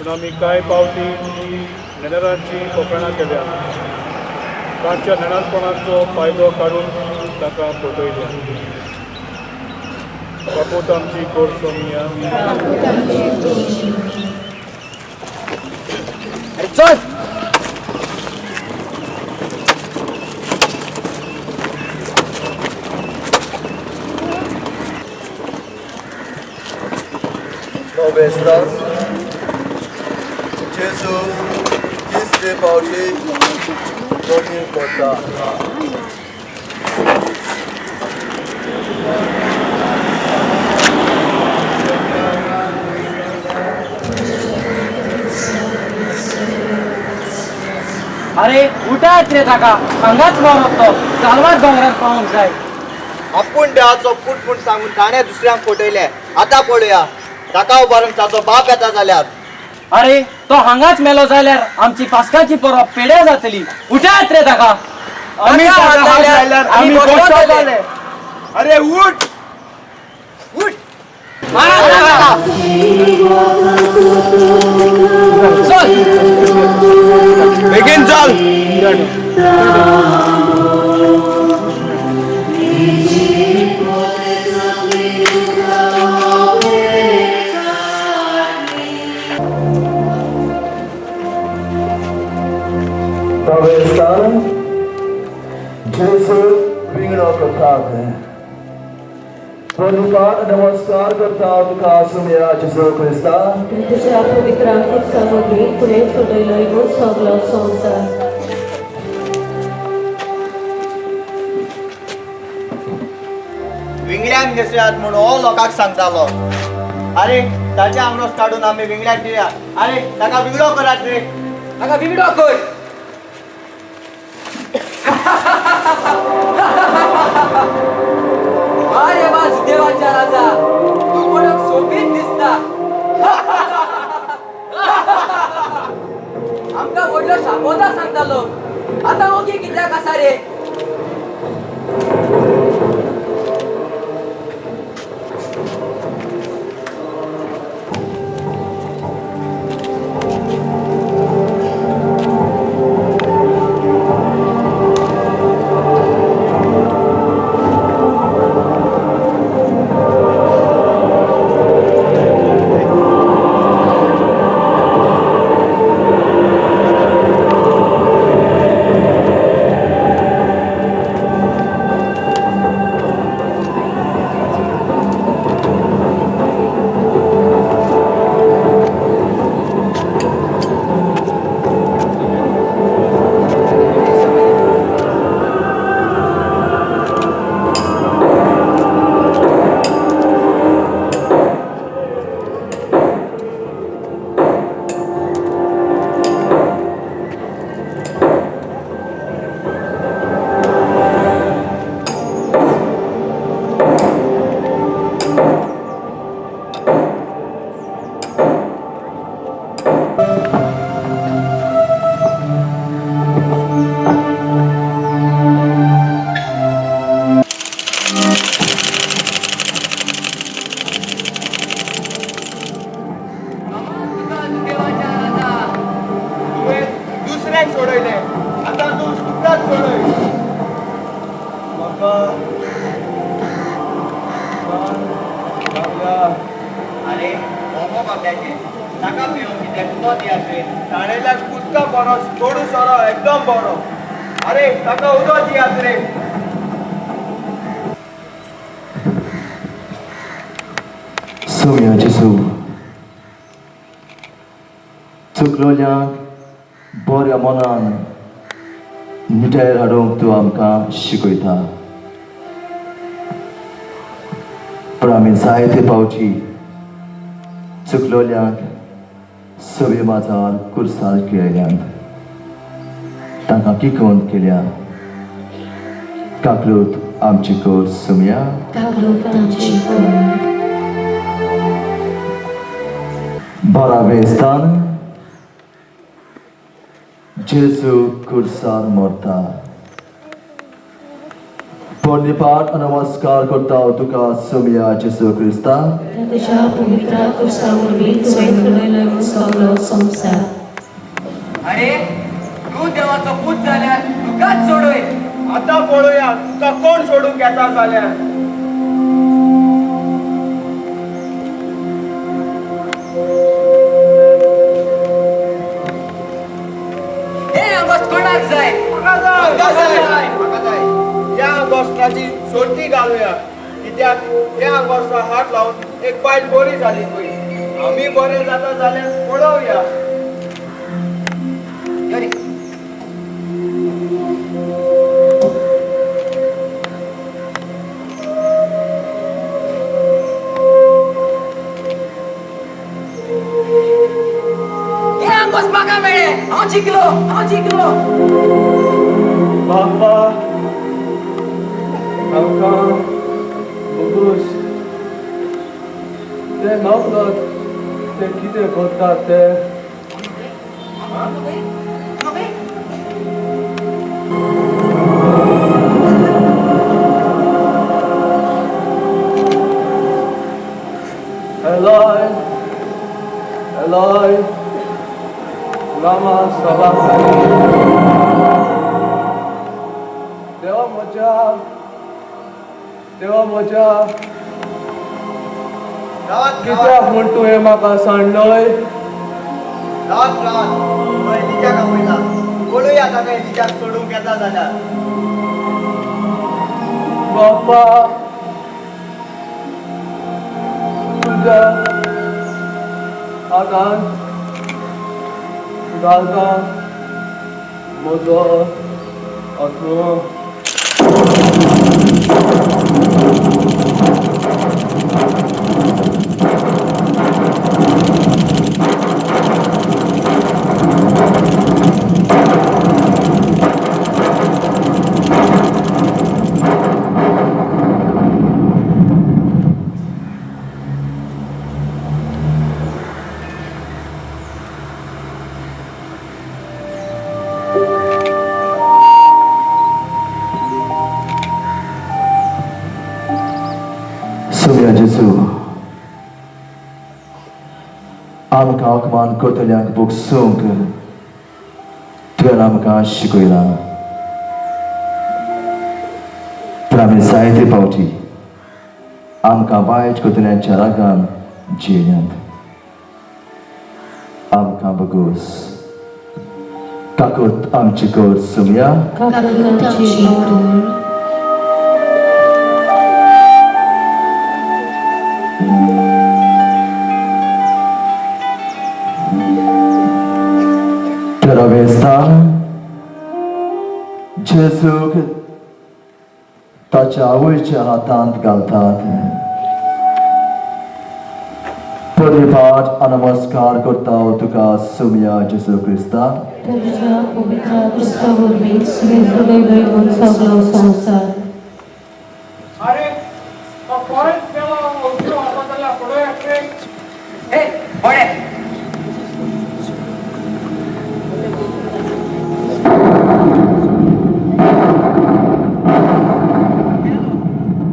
पूण आमी कांय पावटी नेणारांची फकाणां केल्या, तांच्या नेणारपणाचो फायदो काडून तांकां फटयल्या. काकूत आमची कर सोमिया. चल जेजू तिसरे पावटी दोनी पडटा. अरे उठात रे ताका, हांगाच मरप तो, कालवार दोंगरार पावंक जाय. आपूण देवाचो पूत म्हूण सांगून ताणें दुसऱ्यांक फटयलें. आतां पळोवया ताका उबारून ताचो बाप येता जाल्यार. अरे तो हांगाच मेलो जाल्यार आमची पास्काची परब पेड्या जातली. उठात रे ताका. आमी आमी बसतले. अरे उठ उठ, चल बेगीन चल. जेजू विंगडो करतात. प्रणिपात नमस्कार करता तुका सुमया जेजू क्रिस्ता. तुझ्या पवित्र सामग्री फुडें फटयलो सगलो संवसार. विंगड्यांक न्हेसयात म्हूण हो लोकांक सांगतालो. अरे ताचे आमरोस काडून आमी विंगड्याक दिया. अरे ताका विंगडो करात रे, ताका विंगडो कर. अरे वाज देवाच्या राजा, तू कोणाक सोबीत दिसता. आमकां व्हडलो शापोदा सांगतालो, आतां ओगी कित्याक आसा रे? दुसऱ्यांक सोडयले, आतां तूं तुकाच सोडय. म्हाका अरे होमो बाब्याचें ताका पिवंक कितें उदक दियात रे. ताणेल्या उदका बरो गोडू सोरो एकदम बरो. अरे ताका उदक दियात रे. सोम्या जेजू, चुकलोल्यांक बऱ्या मनान निटायेर हाडूंक तूं आमकां शिकयता. पूण आमी जायते पावटी चुकलोल्यांक सवे माजार कुर्सार खेळयल्यात, तांकां किकोन केल्या. काकलूत आमची कर सुमया. बारावें स्थान. जेजू कुर्सार मरता. प्रणिपात नमस्कार करता तुका सोमया जेजू क्रिस्ता. तुज्या पवित्र क्रिस्ता वरवीं तुवें फुलयलो सगळो संवसार. अरे तूं देवाचो पूत जाल्यार तुकाच सोडय. आतां पळोवया तुका कोण सोडूंक येता जाल्यार. हे आंगोस कोणाक जाय? म्हाका जाय, म्हाका जाय. ह्या आंगोस्त्राची सोडती घालुया, कित्याक ह्या आंगोस्त्राक हात लावन एक बायल बरी जाली पळय. आमी बरे जाता जाल्यार पळोवया. हे आंगोस म्हाका मेळ्ळें, हांव जिखलो, हांव जिखलो. बापा आमकां बोगूस ते नकळत ते कितें करतात ते. Eloi, Eloi, lama sabachthani. देवा म्हज्या, देवा म्हज्या, कित्याक म्हूण तुवें म्हाका सांडलय? रात रात तो एलिजाक आपयता. पळोवया ताका एलिजाक सोडूंक येता जाल्यार. बापा तुज्या हातान घालता म्हजो आत्मो. सोमया जेजू, आमकां अपमान करतल्यांक भोगसूंक तुवें आमकां शिकयलां. तर आमी जायते फावटी आमकां वायट करतल्यांच्या रागान जियेल्यात. आमकां भोगोस. काकूत आमची कर सोमया. काकूत आमची कर. तेरावें जेजूक ताच्या आवयच्या हातांत घालतात. प्रणिपात नमस्कार करता तुका सोमया जेजू क्रिस्ता. तुज्या पवित्र क्रिस्ता वरवीं तुवें फुलयलो सगळो संवसार. अरे तो खरेंच मेलो उजो आसा जाल्यार पळोवया रे. हे बरे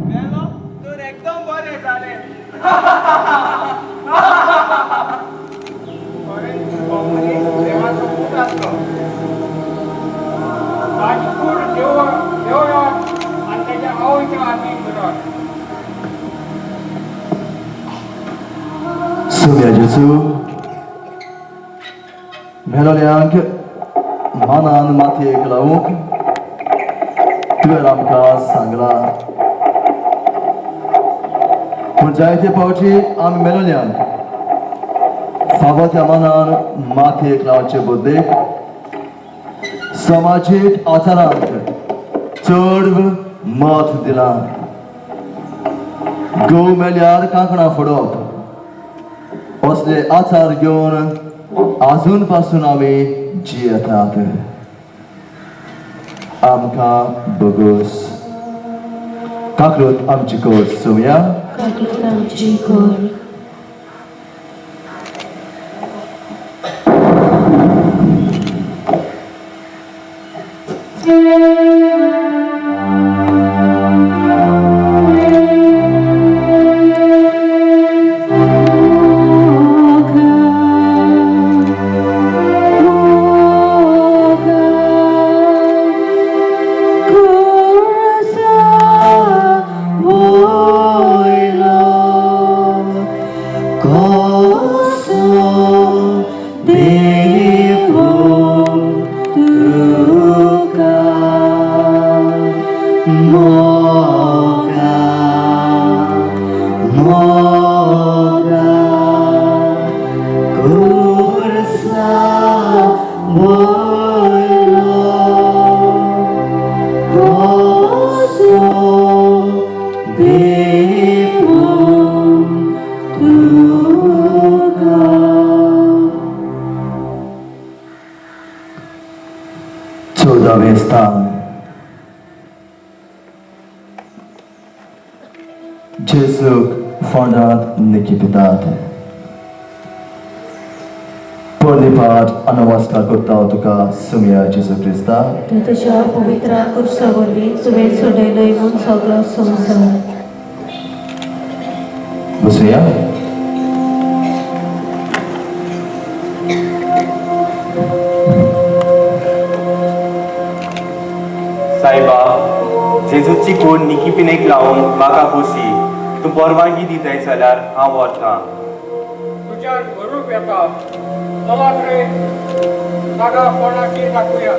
मेलो तर एकदम बरें जालें. खरेंच तो मनीस देवाचो पूत आसलो. ताची कूड देवळांत आनी ताच्या आवयच्या हातीन दवरात. सोमया जेजू, मेलोल्यांक मानान मातयेक लावूंक तुवें आमकां सांगलां. पूण जायते फावटी आमी मेलोल्यांक फावो त्या मानान मातयेक लावचे बदलेक समाजीक आचारांक चड मत दिलां. घोव मेल्यार कांकणां फोडप असले आचार घेवन आजून पासून आमी जियेतात. आमकां बोगोस. काकूत आमची कर सोमया. काकूत आमची कर. चवदावें स्थान. जेजूक फोंडांत निकिपितात. पयली पाठ नमस्कार करता तुका सुमया जेजू क्रिस्ता. तुज्या पवित्र कुर्सा वरवीं तुवें सोडयलय म्हूण सगळो संवसार. बसुया. सायबा, जेजूची कूड निकिपिनेक लावंक म्हाका खोशी. तूं परवानगी दिताय जाल्यार हांव वतां. तुज्यान भरूक येता. चलात रे, ताका कोणाकी दाखोवया.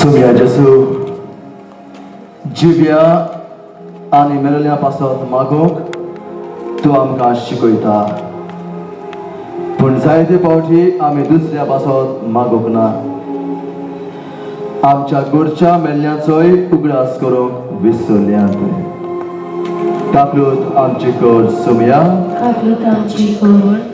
सुमया जेजू, जिव्या आनी मेळल्या पासत मागूंक तूं आमकां शिकयता, पूण जायते फावटी आमी दुसऱ्या पासत मागूंक ना. आमच्या गोरच्या मेल्ल्याचोय उगडास करूंक विसरल्यात. काकलूत आमची कर सुमया. काकलूत आमची कर.